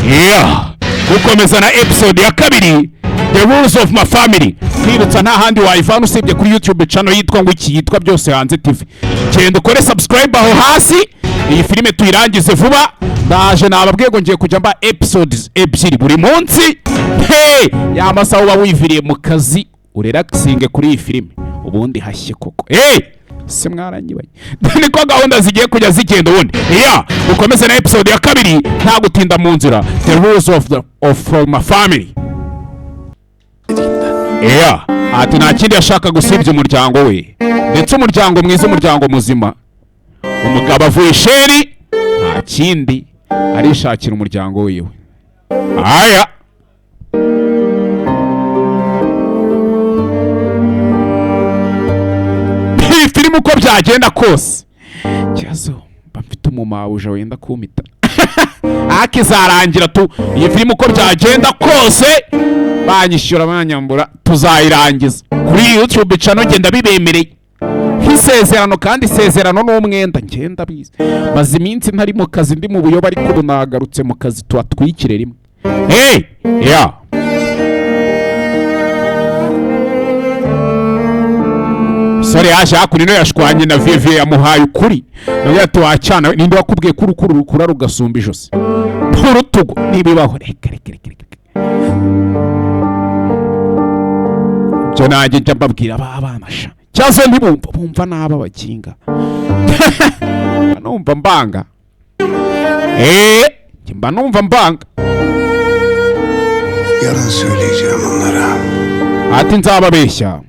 Yeah. Gukomeza na episode ya kabiri, The Rules of My Family. Kwibutsa, nta handi wayivana usibye kuri YouTube channel yitwa ngo iki? Yitwa Byose Hanze TV. Genda ukore subscribe aho hasi, iyi filime tuyirangize vuba. Ndaje, nababwiye ngo ngiye kujya mba episodes ebyiri buri munsi. Hey, ya masaha uba wiviriye mu kazi, urelaxinge kuri iyi filime, ubundi hashye koko. Hey, se mwaranyibanye, niko gahunda zigiye kujya zigenda ubundi. Iya dukomeze na episode ya kabiri nta gutinda mu nzira, The Rules of My Family. Iya, ati nta kindi yashakaga usibye umuryango we, ndetse umuryango mwiza, umuryango muzima. Umugabo avuye sheri, nta kindi arishakira, umuryango wiwe. Aya, iyi filime uko byagenda kose, ikibazo mba mfite umumawuja wenda kumpita, ariko izarangira tu. Iyi filime uko byagenda kose, banyishyura banyambura, tuzayirangiza kuri YouTube channel. Ngenda bibemereye nk'isezerano, kandi isezerano ni umwenda. Ngenda bizi, maze iminsi ntari mu kazi, ndi mu buyobe, ariko ubu nagarutse mu kazi, tuhatwikire rimwe. Hey, yeah. Sore yaje hakuno ino, yashwanye na Vivier, yamuhaye ukuri. Nawe ati: "Wacyana we, ninde wakubwiye ko urukuru rukura rugasumba ijosi urutugu? Ntibibaho." Reka reka reka reka, ibyo nanjye njya mbabwira ba bana sha, cyazo ntibumva, bumva n'aba bakinga. Mba numva mbanga, njye mba numva mbanga. Yalan söyleyeceğim onlara. Ati nzababeshya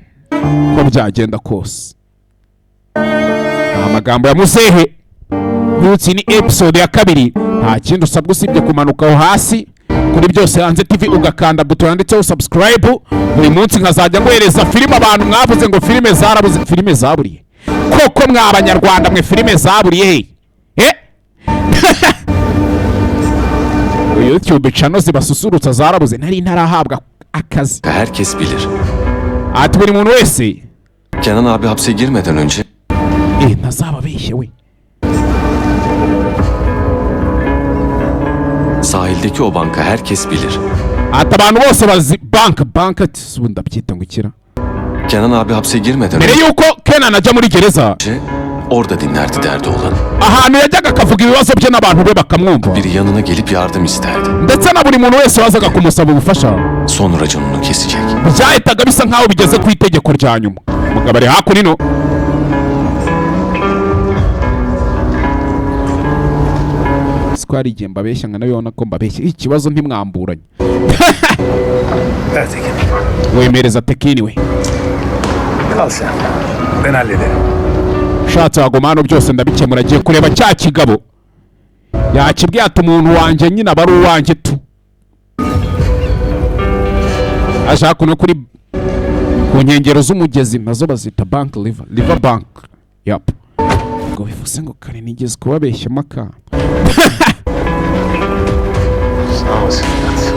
uko byagenda kose. Ni amagambo ya muzehe. Nkutsi ni episode ya kabiri. Nta kindi usabwa usibye kumanuka aho hasi kuri Byose Hanze TV, ugakanda buto yanditseho subscribe. Buri munsi nkazajya nguhereza filime. Abantu mwavuze ngo filime zarabuze, filime zaburiye koko? Mwa Abanyarwanda mwe, filime zaburiye he? Eh, YouTube channel zibasusurutsa zarabuze? Nari ntarahabwa akazi. Herkes bilir. Ati buri muntu wese. Kenan abi hapse girmeden önce Ntazababeshye we. Sahildeki o banka herkes bilir. Ati abantu bose bazi bank ati ubu ndabyita ngo ikira. Kenan abi hapse girmeden Mbere yuko Kenan ajya muri gereza, önce orada dinlerdi derdi olanı. Ahantu yajyaga akavuga ibibazo bye n'abantu be bakamwumva. Biri yanına gelip yardım isterdi. Ndetse na buri muntu wese wazaga kumusaba ubufasha, Son raconunu kesecek. Byahitaga bisa nkaho bigeze ku itegeko rya nyuma. Umugabo ari hakuno ino. Siko hari igihe mbabeshya nkanabibona ko mbabeshya, ikibazo ntimwamburanye. Ver Tekin. Wemereza Tekini we. Kal sen. Ben hallederim. Ushatse waguma hano, byose ndabikemura. Agiye kureba cya kigabo yakibwiye, ati umuntu wanjye nyine aba ari uwanjye tu. Ashaka no kuri ku nkengero z'umugezi, nazo bazita bank, river bank. Yap, ngo bivuze ngo kare nigeze kubabeshyamo akantu. Sağ olasın evlat.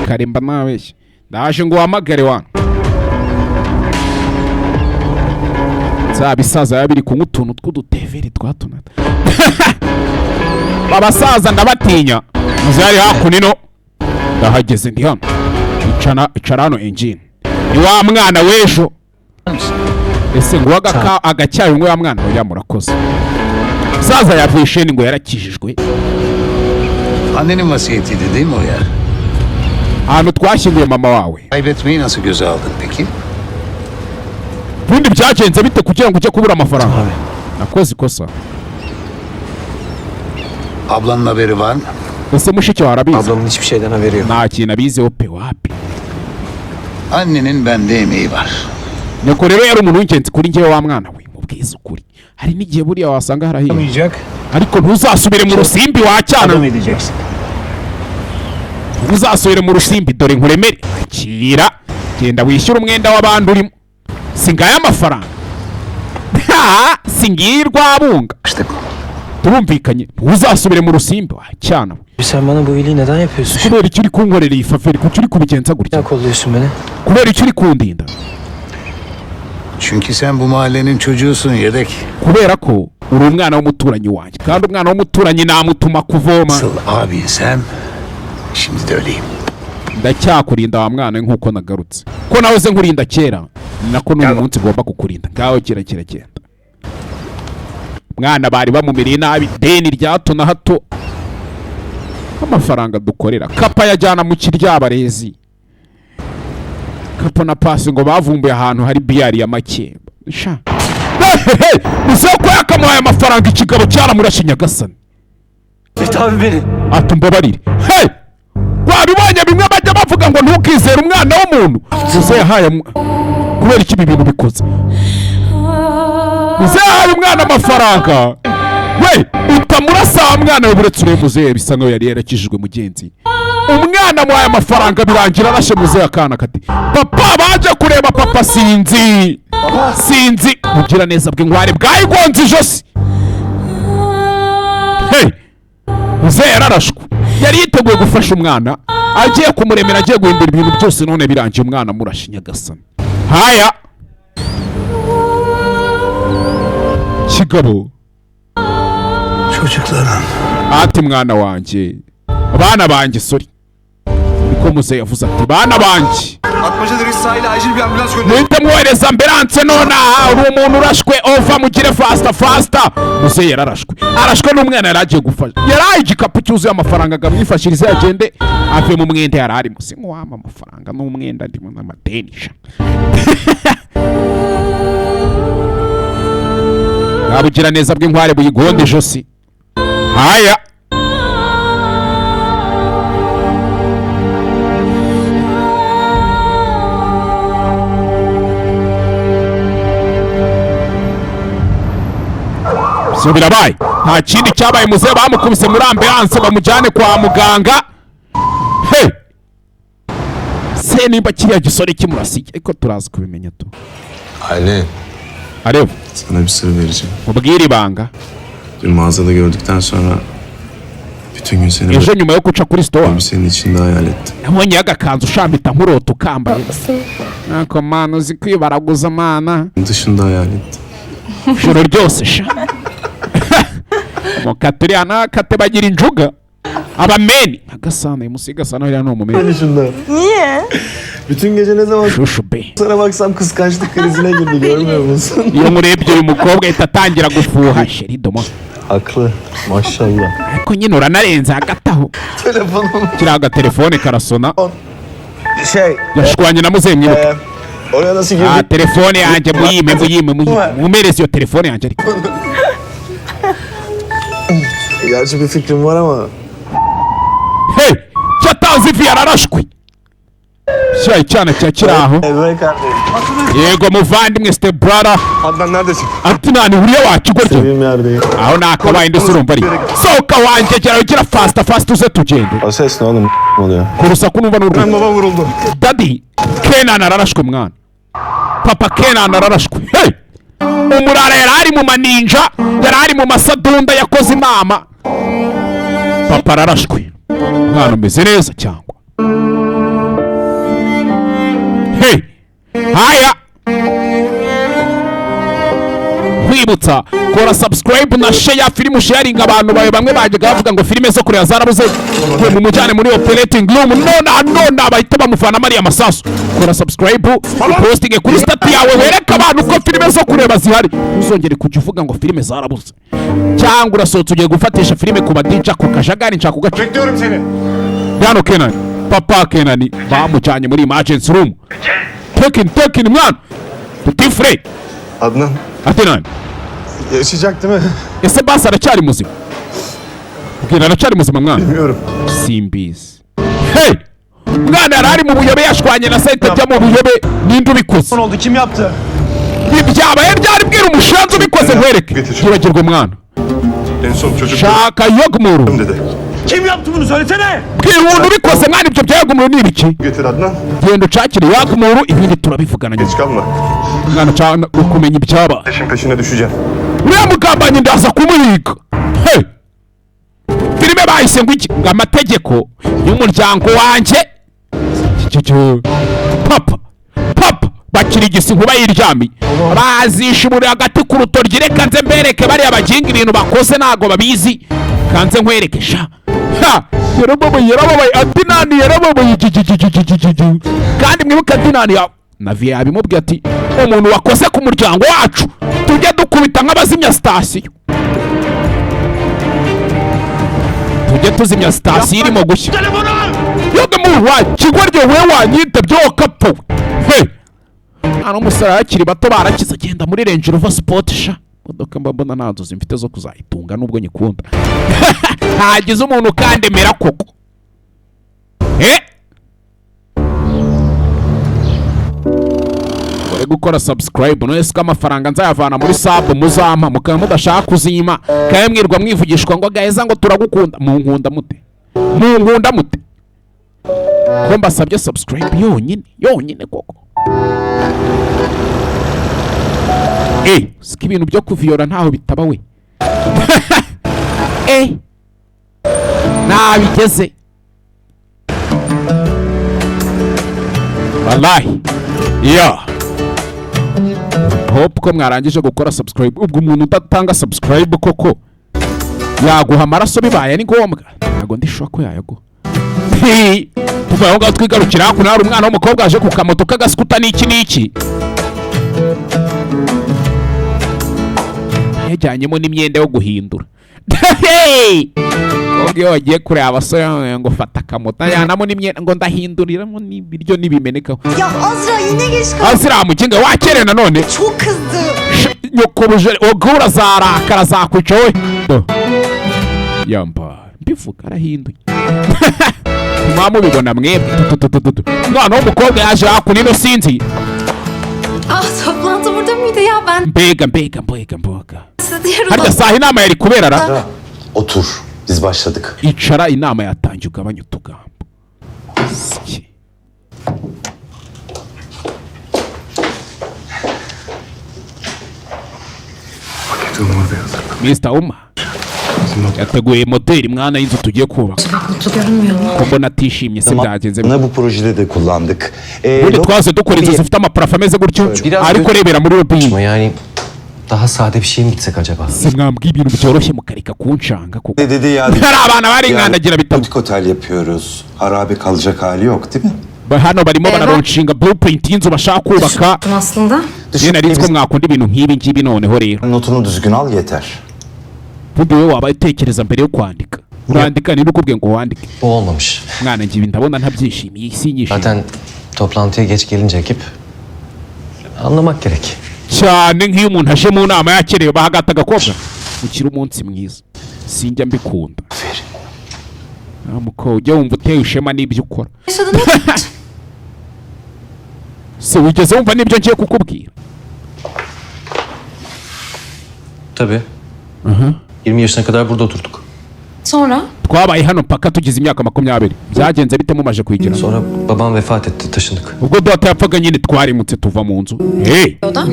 Kare mba nabeshye. Ndaje ngo uhamagare wana za bisaza biba biri kunywa utuntu tw'uduteveri twa hato na hato. Abasaza ndabatinya. Muze ari hakuno ino, ndahageze, ndi hano. Icana, icara hano. Engine ni wa mwana w'ejo. Ese ngo agacyayi ngo wa mwana? Oya, murakoze. Saza yavuye isheni ngo yarakijijwe. Annenin vasiyetiydi değil mi o yer? Ahantu twashyinguye mama wawe. Kaybetmeyi nasıl göze aldın peki? Ubundi byagenze bite kugira ngo ujye kubura amafaranga? Nakoze ikosa. Ablanın haberi var mı? Ese mushiki wawe arabizi? Ablamın hiçbir şeyden haberi yok. Nta kintu abiziho pe, wapi. Annenin bende emeği var. Nyoko rero yari umuntu w'ingenzi kuri njyewe wa mwana we. Mubwize ukuri, hari n'igihe buriya wasanga harahiye. Olmayacak. Ariko ntuzasubire mu rusimbi wa cyana. Adam edeceksin. Ntuzasubire mu rusimbi. Dore nkuremere, kira, genda wishyure umwenda w'abandi urimo. Si ngaya amafaranga? Ha, si ngiyi rwabunga? İşte Turumvikanye, ntuzasubire mu rusimbi wa cyana we. Sen bana bu iyiliği neden yapıyorsun? Kubera icyo uri kunkorera iyi faveur? Kuki uri kubigenza gutya? Neden kolluyorsun beni? Kubera icyo uri kundinda? Çünkü sen bu mahallenin çocuğusun yedek. Kubera ko uri umwana w'umuturanyi wanjye, kandi umwana w'umuturanyi namutuma kuvoma. Nasıl abinsem şimdi de öyleyim. Ndacyakurinda wa mwana we, nk'uko nagarutse ko nahoze nkurinda kera, ni nako n'uyu munsi ngomba kukurinda. Ngaho kira kira, genda. Mwana bari bamumereye nabi, deni rya hato na hato, amafaranga dukorera kapa yajyana mu kiryabarezi. Kapa na pasi ngo bavumbuye ahantu hari biyari ya make sha. Isoko yakamuhaye amafaranga, ikigabo cyaramurashe. Nyagasani! Fethi abi beni. Ati mbabarire. Hey! Wabibonye bimwe bajya bavuga ngo ntukizere umwana w'umuntu. Muze yahaye kubera iki ibi bintu bikoze? Muze yahaye umwana amafaranga, we utamurasa wa mwana we. Buretse urebe muzehe, bisa nkaho yari yarakijijwe. Mugenzi, umwana amuhaye amafaranga, birangira arashe muzehe. Akana kati papa, baje kureba papa. Sinzi, sinzi bugira neza bw'inkware bwayigonze ijosi. Hey! Muzehe yararashwe. Yari yiteguye gufasha umwana, agiye kumuremera, agiye guhindura ibintu byose, none birangiye umwana amurashe. Nyagasani! Haya kigabo. Çocuklarım. Ati mwana wanjye, bana banjye, sorry, niko muzehe yavuze, ati bana banjye. Atmaca Deniz sahile acil bir ambulans gönderin. Muhite mwohereza ambulance nonaha, uri umuntu urashwe, ova mugire faster faster. Muzehe yararashwe, arashwe n'umwana yari agiye gufasha. Yaraye igikapu cyuzuye amafaranga ngo amwifashirize, agende ave mu mwenda yari arimo. Si nk'uwampa amafaranga n'umwenda ndimo n'amadeni sha. Bwa bugiraneza bw'inkware buyigonda ijosi. Haya, ibyo birabaye, nta kindi cyabaye. Muzehe bamukubise muri ambulance, bamujyane kwa muganga. He se nimba kiriya gisore kimurasiye, ariko turazi kubimenya tu. Alev, Areba. sana bir sır vereceğim. Mubwire ibanga. Dün mağazada gördükten sonra bütün gün seni Ejo nyuma yo guca kuri store, böyle senin içinde hayal ettim. nabonye agakanzu ushambita nkurota ukambaye. Ariko mana, uzi kwibaraguza mana. Dışında hayal ettim. Ijoro ryose sha. Mukaturiya nakate bagira injuga abameni agasana uyu munsi gasana uriya ni umumeni. Dışında. Niye? Bütün gece ne zaman Shushu be. sana baksam kıskançlık krizine girdi, görmüyor musun? Iyo murebye uyu mukobwa ahita atangira gufuha, chérie domo. Haklı. Maşallah. Ariko nyine uranarenze hagati aho. Telefonum. Kiriya agatelefone karasona. Şey. Yashwanye na muzehe, mwibuke. Oraya nasıl Ah, girdik? telefone yanjye muyime, muyime, muyime, mumereze iyo telefone yanjye ariko. Gerçi bir fikrim var ama. Hey, cyatazi ivi yararashwe. Cya icyana cya kiri aho. Emre kardeşim. Yego muvandimwe, step brother. Adnan neredesin? Ati nani uriya wakigoryi? Sevdiğim yerdeyim. Aho nakabaye ndetse urumva ari sohoka wanjye, gera ugira faster faster uze tugende. O ses ne oğlum oluyor? Ku rusaku numva n'urwo. Baba vuruldu. Daddy Kenan ararashwe mwana, papa Kenan ararashwe. Hey! Umurara yari ari mu maninja, yari ari mu masadunda, yakoze inama. Papa ararashwe. Mwana umeze neza cyangwa? Hey! Haya, nkwibutsa kora subscribe na share filime, sharing abantu bawe. Bamwe bajyaga bavuga ngo filime zo kureba zarabuze, ngo mumujyane muri operating room nona nona, bahita bamuvanamo ariya masasu. Kora subscribe, posting kuri status yawe, wereke abantu ko filime zo kureba zihari. Ntuzongere kujya uvuga ngo filime zarabuze, cyangwa urasohotse ugiye gufatisha filime ku badija ku kajagari nshaka kugaca. Bekliyorum seni. Hano Kenani, papa Kenani bamujyanye muri emergency room. Tekin, Tekin mwana, petit frère. Adnan. Ati nani? Yaşayacak değil mi? Ese basi aracyari muzima? Bwira, aracyari muzima mwana? Bilmiyorum. Simbizi. Hey, mwana yari ari mu buyobe, yashwanye na sahita ajya mu buyobe. Ninde ubikoze? Ne oldu? Kim yaptı? Ibyabaye byari, bwira umushanzi ubikoze nkwereke. Getir. Byibagirwe mwana. En son çocuk Shaka Yogmuru. dedi. Kim yaptı bunu söylesene! Bwira umuntu ubikoze mwana. Ibyo bya Yogmuru ni ibiki? Getir Adnan. Genda ucakire Yogmuru, ibindi turabivugana nyuma. Geç kalma. Mwana, cana kumenya ibyabaye. Peşin peşine düşeceğim. Uriya mugambanyi ndaza kumuhiga. Hey! Filime bahise ngo iki? Ngo amategeko y'umuryango wanjye. Cyo, papa, papa, Bakirigisa inkuba yiryamiye, bazishimurira hagati ku rutoryi. Reka nze mbereke bariya baginga ibintu bakoze, ntago babizi. Kanze nkwereke sha. Ha! Yarababaye, yarababaye Adinani, yarababaye. Kandi mwibuke Adinani ya Naviye yabimubwiye ati: "Umuntu wakoze ku muryango wacu tujye dukubita nk'abazimya sitasiyo, tujye tuzimya sitasiyo irimo gushya." Yoga mu wa kigoryi we, wanyitabye wakapfa he. Mwana w'umusore, abakiri bato barakize. Agenda muri Range Rover Sport sha, imodoka mba mbona nta nzozi mfite zo kuzayitunga nubwo nyikunda. Hagize umuntu ukandemera koko, eh uri gukora subscribe none siko amafaranga nzayavana muri sub muzampa, mukaba mudashaka kuzima, kandi mwirwa mwivugishwa ngo gaheza ngo turagukunda. Munkunda mute? Munkunda mute ko mbasabye subscribe yonyine yonyine koko? Siko ibintu byo kuviyora ntaho bitaba we. Nabigeze wallahi ya. Hope ko mwarangije gukora subscribe. Ubwo umuntu udatanga subscribe koko yaguha amaraso bibaye ni ngombwa? Ntabwo ndishobora ko yayaguha. Tuva aho ngaho twigarukira hakuno, hari umwana w'umukobwa waje ku kamoto k'agaskuta n'iki n'iki, yajyanyemo n'imyenda yo guhindura. Kobwa iyo wagiye kureba abasore ngo fata akamoto, ajyanamo n'imyenda ngo ndahinduriramo n'ibiryo n'ibimenekaho. Ya Azra, yine geç kaldın. Azra mukinga, wakerewe nanone. Çok kızdı. Nyokobuje ubwo urazarakara, azakwica we. Do. Yamba mbivuga arahinduye, mwaba mubibona mwebwe. Tu, tu, tu, tu, tu. Umwana w'umukobwa yaje hakuno ino sinzi. Ah, toplantı burada mıydı ya? Ben Mbega mbega mbega mbega! size diğer Harya odada saha inama yari kubera ra? Otur. Biz başladık. Icara, inama yatangiye, ugabanye utugambo. Siki. Mr. Uma yateguye modeli mwana y'inzu tugiye kubaka. Mutlu görünmüyor mu? Ko mbona atishimye se, byagenze bite? Bu projede de kullandık. Ubundi twaze dukora inzu zifite amaparafo ameze gutyo, Biraz ariko rebera muri lobby. Ama yani daha sade bir şey mi gitsek acaba? Si mwambwiye ibintu byoroshye mukareka kunshanga kuko Ne dedi ya? hari abana bari nkandagira bitabo. Butik otel yapıyoruz. Harabe kalacak hali yok değil mi? Hano barimo Eva. bararonshinga blueprint y'inzu bashaka kubaka. Aslında. Njye nari nzi ko mwakunda ibintu nk'ibi ngibi, noneho rero Notunu düzgün al yeter. Ubundi wowe wabaye utekereza mbere yo kwandika, urandika niba ukubwiye ngo wandike. Bu olmamış. Mwana, njye ibi ndabona ntabyishimiye, sinyishimiye. Zaten toplantıya geç gelince ekip anlamak gerek. Cyane nk'iyo umuntu aje mu nama yakerewe, bahagata agakobwa ukiri umunsi mwiza, sinjya mbikunda. Ah, muko ujya wumva utewe ishema n'ibyo ukora. Yaşadın mı? Se wigeze wumva n'ibyo ngiye kukubwira? Tabii. 20 yaşına kadar burada oturduk. Sonra? Twabaye hano mpaka tugize imyaka 20. Byagenze bite mumaje kuyigira? Sonra babam vefat etti, taşındık. Ubwo data yapfaga nyine twarimutse tuva mu nzu. Hey! Oda.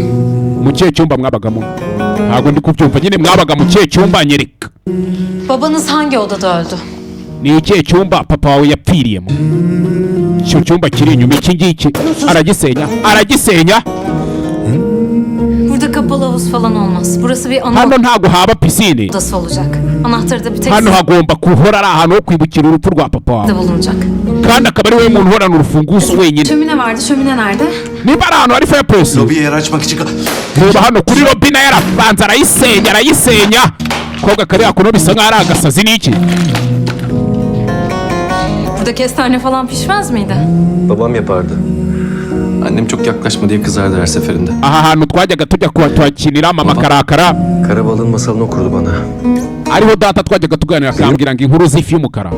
Mu kihe cyumba mwabagamo? Ntabwo ndi kubyumva nyine. Mwabaga mu kihe cyumba? Nyereka. Babanız hangi odada öldü? Ni ikihe cyumba papa wawe yapfiriyemo? Icyo cyumba kiri inyuma, iki ngiki. Aragisenya, aragisenya. Burada kapalı havuz falan olmaz. Burası bir ana Hano ntabwo haba pisine. odası olacak. Anahtarı da bir tek Hano hagomba guhora ari ahantu ho kwibukira urupfu rwa papa wawe sizde bulunacak. kandi akaba ari we muntu uhorana urufunguzo wenyine. Şömine vardı. Şömine nerede? Niba ari ahantu hari fireplace. Lobiye yer açmak için... Reba hano kuri lobby, nayo arabanza arayisenya, arayisenya. Kobwa kari hakuno bisa nkaho ari agasazi n'iki. Burada kestane falan pişmez miydi? Babam yapardı. Annem çok yaklaşma diye kızardı her seferinde. Aha hantu twajyaga tujya kuba tuhakinira, mama akarakara. Karabalığın masalını okurdu bana. Ariho data twajyaga tuganira, akambwira ngo inkuru z'ifi y'umukara.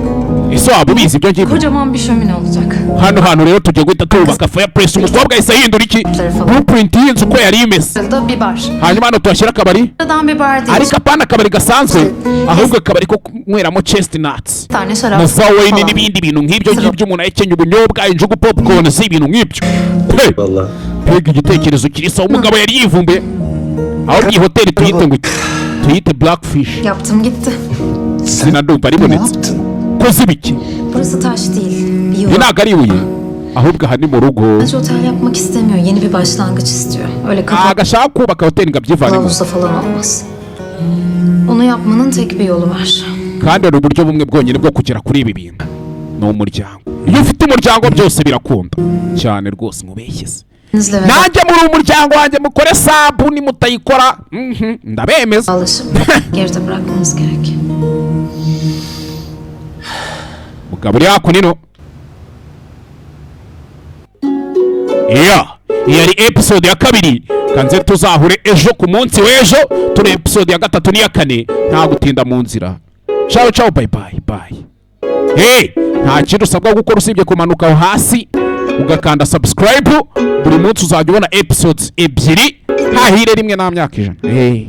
Ese waba ubizi ibyo ngibyo? Kocaman bir şömine olacak. Hano hantu rero tugiye guhita tuhubaka fireplace. Umukobwa yahise ahindura iki blueprint y'inzu uko yari imeze. Da bir bar. Hanyuma hano tuhashyira akabari. Sıradan bir bar değil. Ariko apana akabari gasanzwe, ahubwo akabari ko kunyweramo chestnuts Bir tane şarap na za wine falan. n'ibindi bintu nk'ibyo ngibyo, umuntu ahekenya ubunyobwa, injugu, popcorn, si ibintu nk'ibyo. Hey! Mbega igitekerezo kiri sawa! Umugabo yari yivumbuye. Aho iyi hoteli tuyite ngo iki? Tuyite Blackfish. Yaptım gitti. Izina ndumva ribonetse. Koze ibiki? Burası taş değil. Bir Iri yuva. ntabwo ari ibuye. Ahubwo aha ni mu rugo. Bence otel yapmak istemiyor. Yeni bir başlangıç istiyor. Öyle kafa Ntabwo ashaka kubaka hoteli ngo abyivanemo. havuzda falan olmaz. Onu yapmanın tek bir yolu var. Kandi hari uburyo bumwe bwonyine bwo kugera kuri ibi bintu, ni umuryango. Iyo ufite umuryango byose birakunda cyane rwose, mubeshye se? Deniz'le Nanjye muri umuryango wanjye mukore sub, nimutayikora ndabemeza. vedalaşıp geride bırakmamız gerek. Mugabo uri hakuno. Iya, iyi yari episode ya kabiri. Kanze tuzahure ejo ku munsi w'ejo turi episode ya gatatu n'iya kane. Nta gutinda mu nzira. Ciao ciao, bye bye bye. Hey, nta kindi usabwa gukora usibye kumanuka aho hasi ugakanda subscribe. Buri munsi uzajya ubona episodes ebyiri. Hahire rimwe nta myaka 100. Hey.